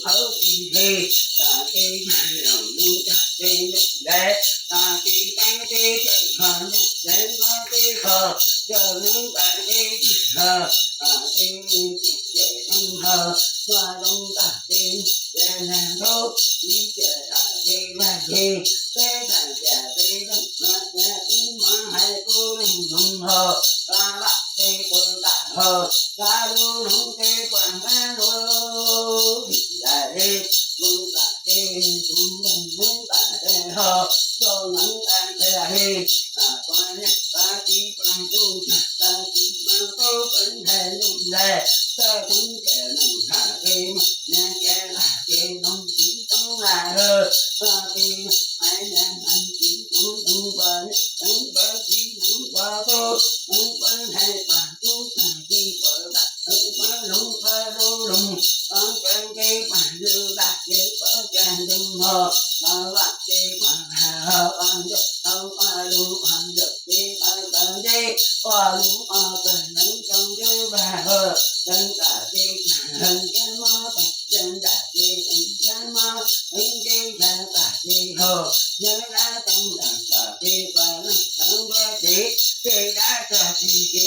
hauv tsis he, tas teb mag los nub tas teb ntuj ntev, tas teb teeb teb cawm ho ntuj ntev ntuj teb ho, yog nub tas teb cawm ho, tas teb ntuj cawm ntuj ho, ua zoo tas teb ntuj cawm nag ntuj, ib cawm tas teb vaj he, teb tas cas teb ntuj mas cas tub mab hais tub ntuj ntuj ho, tas vaj teb puas tas ho, tas lub ntuj teb puas tas lub, tas he, ntuj tas teb ntuj ntuj ntuj tas teb ho, rau ntuj tas teb he, tas puas nyab tas tib puas ntuj tas tas tib mas tub puas hais ntuj ntev, tas tub cawm ntuj tas teb mas nyab cas tas teb ntuj tib tub vaj he, tas teb mas nyab tas tib tub ntuj puas nyab tas puas tib ntuj puas tub, ntuj puas hais tas tub tas tib puas tas ntuj puas lub puas lub lub, tas teb teb puas lub tas teb puas cas ntuj ho, tas vaj teb puas tas ho, tas ntuj tas puas lub tas ntuj teb tas tas teb puas lub tas tas ntuj tas teb vaj ho, tas tas teb tas ntuj cas mob tas tas tas teb tas cas mob, tas teb tas tas teb ho, yog tas tas tas tas teb puas tas tas teb, teb tas tas teb,